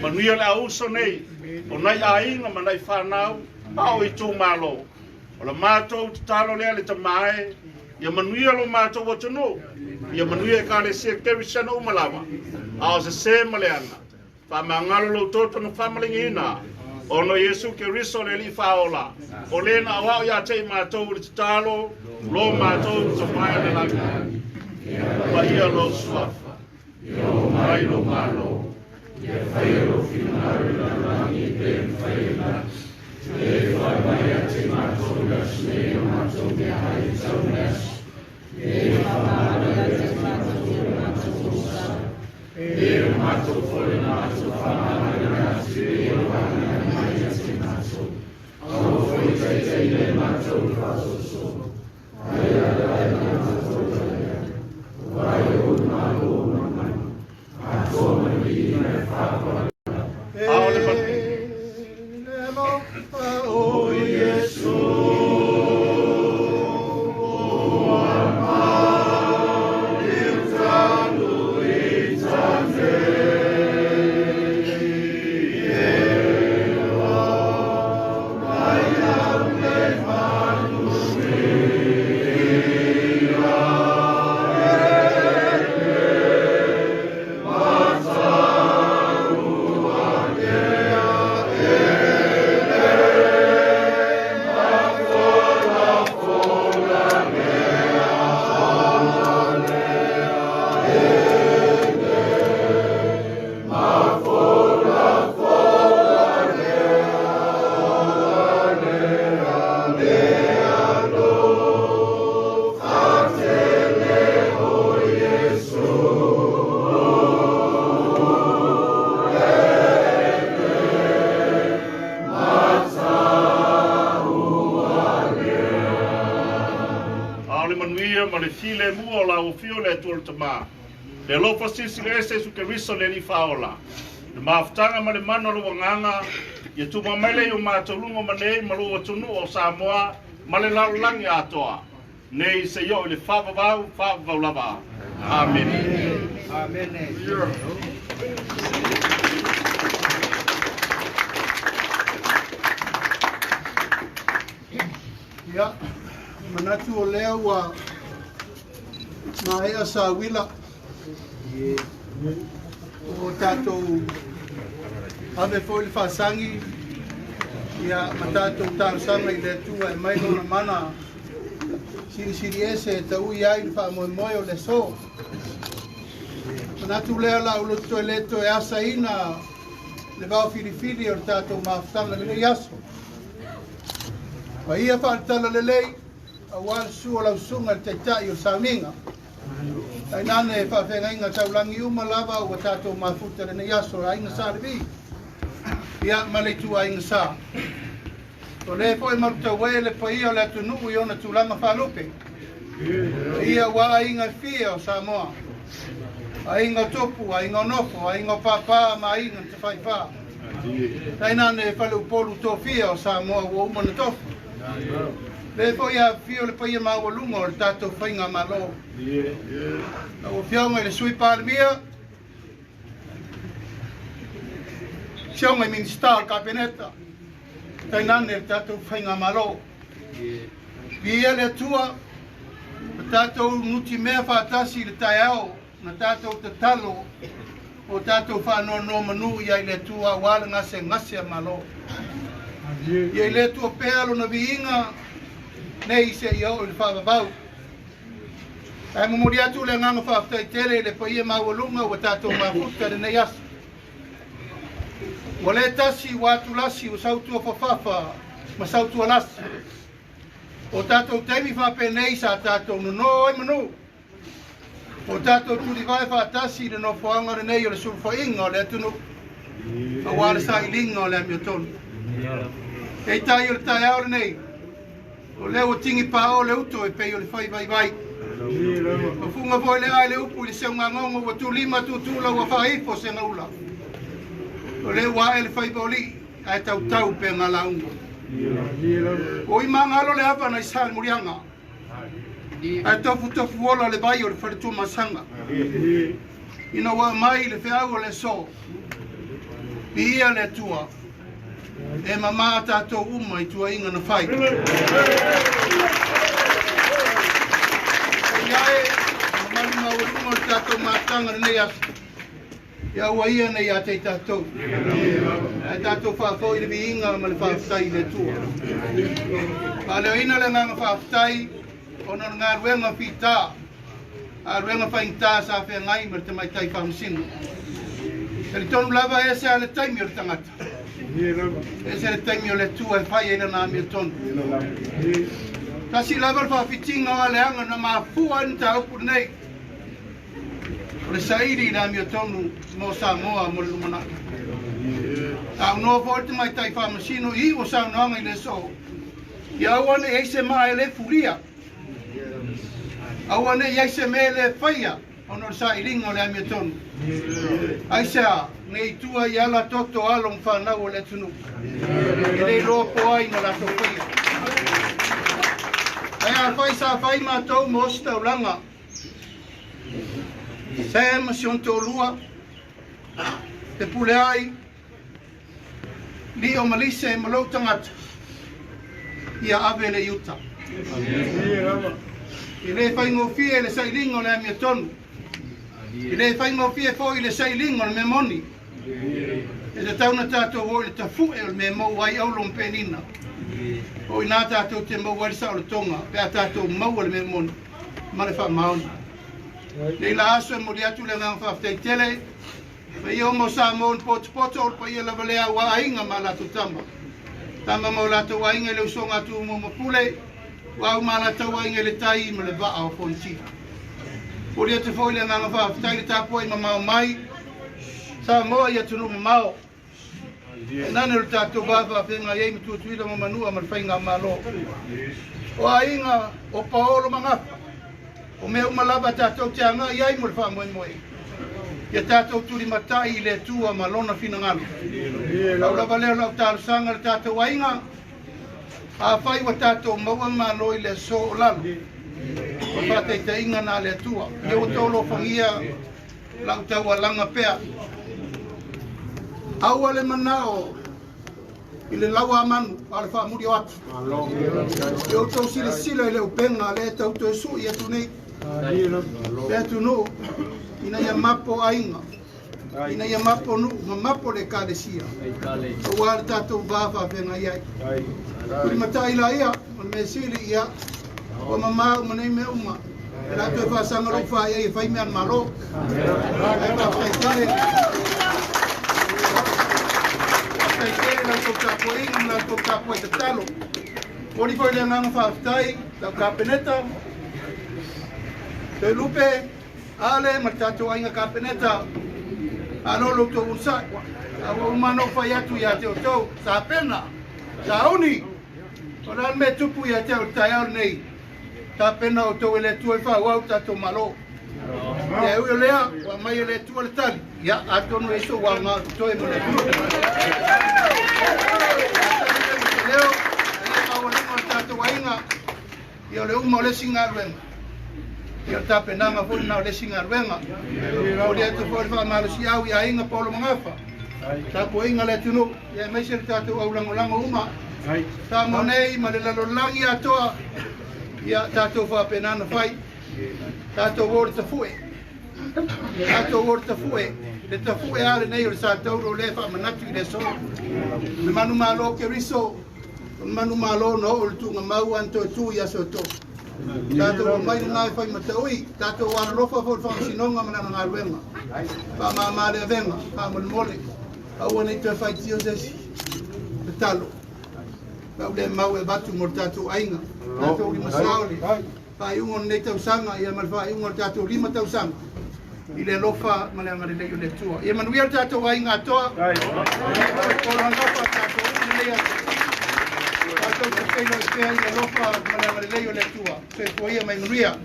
Manuia le au uso nei, o nai aiga ma nai fanau, a o itumalo. O le matou tatalo lea le Tama e, ia manuia lo matou atunuu, ia manuia Ekalesia Kerisiano uma lava, a o sesē ma leaga. Faamagalo lou toto na faamaligiina, ona o Iesu Keriso le Alii Faaola, o le na aoao ia te i matou i le tatalo, lo matou Tama i le lagi. Ia paia lou suafa, ia oo mai lou Malo, ia faia lou finagalo i lalolagi e pei ona faia i lagi. Ia e fai mai ia te matou i le aso nei o matou meaai e tatau i le aso. Ia e faamagalo ia te matou i o matou tausaga. E o matou foi na matou faamagaloina atu i e o agai mai ia te matou. Aua foi e taitaiina i matou i le faasoasoa, ae ia alaala ia matou i le leaga. Aua e ou le Malo ma le mana, atoa ma le viiga e faapavale lava. E le alofa o Iesu. A o le manuia ma le filemu o lau Afio le Atua le Tama, le alofa silisili ese Iesu Keriso le Alii Faaola, le mafutaga ma le mana o lou Agaga, ia tuma mai lea i o matou luga ma nei ma lou atunuu o Samoa ma le lalolagi atoa, nei seia oo i le faavavau, faavavau lava. Amene. Amene. Ia, manatu o lea ua maea sauila o tatou ave foi le faasagi ia ma tatou talosaga i le Atua e mai lona mana silisili ese e taui ai le faamoemoe o le aso. Manatu lea la ua toe le toe asaina le vao filifili o le tatou mafutaga i lenei aso. Paia faale-talalelei aua le susu o lau susuga i le Taitai o le Sauniga. Tainane faafeagaiga taulagi uma lava ua tatou mafuta i lenei aso, le Aiga Sa Levi ia ma le ituaiga Sa. O le foi malutaue le paia o le atunuu i ona tulaga faalupe. Paia ua aiga e fia o Samoa. Aiga o Tupu, aiga o Nofo, aiga o Papa ma aiga na Tafaifa. Tainane faleupolu tofia o Samoa ua uma na tofi. Le foi afifio le paia maualuga o le tatou faigamalo. Lau Afioga i le Sui Palemia, Afioga i Minisita o le Kapeneta, tainane le tatou faigamalo. Viia le Atua, ua tatou nutimea faatasi i le taeao na tatou tatalo o tatou faanonomanu ia i le Atua aua le gasegase a Malo. Ia i le Atua pea lona viiga nei seia oo i le faavavau. Ae momoli atu le agaga faafetai tele i le paia maualuga ua tatou mafuta i lenei aso. Ua le tasi ua atulasi ua sautua fafafa ma sautua lasi. O tatou taimi faapenei sa tatou nono ai manu. O tatou tulivae faatasi i le nofoaga lenei o le sulufaiga o le atunuu aua le sailiga o le amiotonu. Peitai o le taeao lenei, o lea ua tigi paao le uto e pei o le fai vaivai. Ua fuga foi le ae le upu i le seugagogo ua tulima tutula ua faaifo se gaula. O lea ua ae le faiva o lii ae tautau pe galauga. Ua imagalo le ava nai Salemuliaga. Ae tofutofu ola le vai o le faletuamasaga ina ua aumai le feau o le aso. Viia le Atua, e mamā tatou uma i tuaiga na fai. Paia e, mamalu maualuga o le tatou mafutaga lenei aso, ia aua ia nei ia te i tatou, ae tatou faafoi le viiga ma le faafetai i le Atua. Faaleoina le agaga faafetai ona o le galuega fita, galuega faigata sa feagai ma le tamaitai faamasino. Talitonu lava e ese lava le taimi o le tagata, ese le taimi o le Atua e fai ai lana amiotonu. Tasi lava le faafitiga o aleaga na mafua ai le mataupu lenei, o le saili i le amiotonu mo Samoa mo le lumanai. Saunoa foi le tamaitai faamasino i iu o saunoaga i le aso, ia aua ne i ai se maa e le fulia, Aua ne i ai se mea e le faia ona o le sailiga o le amiotonu. Aisea, ne i tua i ala toto alo ma fanau o le atunuu e le iloa po ai na latou faia. Ae afai sa fai matou ma ositaulaga, Sam ma si ona toalua, te pule ai, Lio ma Lise ma lou tagata, ia ave le i uta. E le faigofie le sailiga o le amiotonu. E le faigofie foi le sailiga o le mea moni. E tatau ona tatou o i le tafu'e o le mea e maua ai auro ma penina. O i ina tatou te maua ai le saolotoga pe a tatou maua le mea moni ma le faamaoni. Nei la aso e momoli atu le agaga faafetai tele Paia uma o Samoa na potopoto, o le paia lava lea aua aiga ma a latou tama. Tama ma o latou aiga i le usoga a Tumua ma Pule, ua au ma a latou aiga i le tai ma le vaa o Fonoti. Momoli atu foi le agaga faafetai i le tapuai mamao mai Samoa i atunuu mamao. Tainane o le tatou va faafeagai ai ma Tuatuila ma Manua ma le Faigamalo. O aiga o Paolo ma Gafa, o mea uma lava tatou te agai ai mo le faamoemoe. Ia tatou tulimatai i le Atua ma Lona finagalo. Pau lava lea o lau talosaga i le tatou aiga, afai ua tatou maua le Malo i le aso o lalo, o le faataitaiga na a le Atua, ia ua outou alofagia lau taualaga pea. Aua le manao i le lau a manu, a o le faamuli o atu. Ia outou silasila i le upega lea e tau toe sui atu nei le atunuu ina ia mapo aiga, ina ia mapo nuu, ma mapo le ekalesia, aua le tatou va faafeagai ai. Tulimatai laia, o le mea sili ia, ua mamao uma nei mea uma. E le a toe faasaga lou faaia e fai mea a le Malo. Ae faafetai tele. Faafetai tele la outou tapuaiga ma la outou tapuai tatalo. Momoli foi le agaga faafetai lau Kapeneta, Toelupe, Ale ma le tatou aiga Kapeneta. Malo lo outou onosai. A ua uma ona ou fai atu ia te outou, Sapena, Sauni, o le a le mea e tupu ia te au i le taeao lenei? Tapena outou e le Atua e faaauau le tatou Malo. Ia e ui o lea, ua aumai e le Atua le tali. Ia, atonu e i ai sou aoga o totoe mo le atunuu. Leo, ia maualuga o le tatou aiga, ia o le uma o le isi galuega. Ia o le tapenaga foi lena o le isi galuega. Momoli atu foi le faamalosiau i aiga Paolo Magafa, tapuaiga a le atunuu, ia aemaise le tatou au lagolago uma. Samoa nei ma le lalolagi atoa, ia tatou faapena ona fai. Tatou o le tafue. Tatou o le tafue. Le tafue a lenei o le Satauro o lea e faamanatu i le aso. Le manumalo Keriso, o le manumalo na oo i le tuugamau a na toe tu i aso e tolu. Tatou omai lena e fai mataui, tatou alolofa foi i le faamasinoga ma lana galuega. Faamama le avega, faamolemole, aua ne i toe faitio se isi. Tatalo, lau lea mau e avatu mo le tatou aiga, tatou limasao le faaiuga o lenei tausaga ia ma le faaiuga o le tatou 5 tausaga i le alofa ma le agalelei o le Atua. Ia manuia le tatou aiga atoa. Polo alofa tatou uma lenei aso. Tatou te feiloai pea i le alofa ma le agalelei o le Atua. Soifua ia mai manuia.